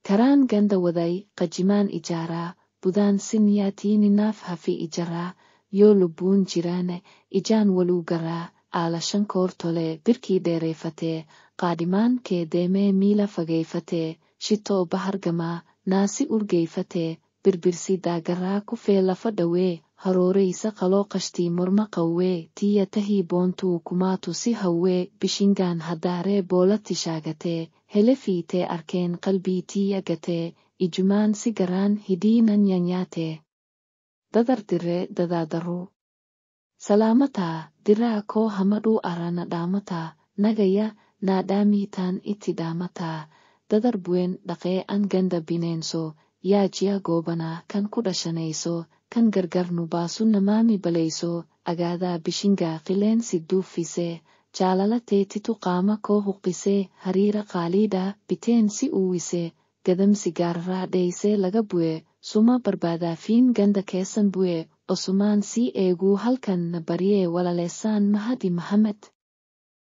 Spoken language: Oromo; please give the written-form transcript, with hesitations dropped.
Karaan ganda waday qajimaan ijaaraa, budaan sin nyaatiini naaf hafi ijaraa, yoo lubbuun jiraane ijaan waluu garaa, aala shankoor tolee birkii dheereeffatee, qaadhimaan kee deemee miila fageeffatee, shittoo bahar gamaa naasi urgeeffatee, birbirsi daagaraa kufee lafa dhawee, harooreysa qaloo qashtii morma qawwee, tiyya tahii boontuu kumaatu si hawwee, bishingaan haddaaree boolatti shaagatee, hele fiitee arkeen qalbii tiyya gatee, ijumaan si garaan hidhii nan nyaatee. Dadar dirree dadaadaruu. Salaamataa diraa koo hamadhuu araana dhaamataa, nagaya naa dhaamiitaan itti dhaamataa, dadar bu'een dhaqee an ganda bineensoo, yaa ji'a goobanaa kan 15, kan gargar nu baasu namaami baleeysoo, agaadaa bishingaa qilleensi duuffisee, jaalala teetitu qaama koo huqqisee, hariira qaaliidhaa biteen si uwwisee, gadamsi gaararraa dheeysee laga bu'ee, suma barbaadaafiin ganda keessan bu'ee, osumaan si eeguu halkan na bari'ee. Walaleessaan Mahadi Mahamed.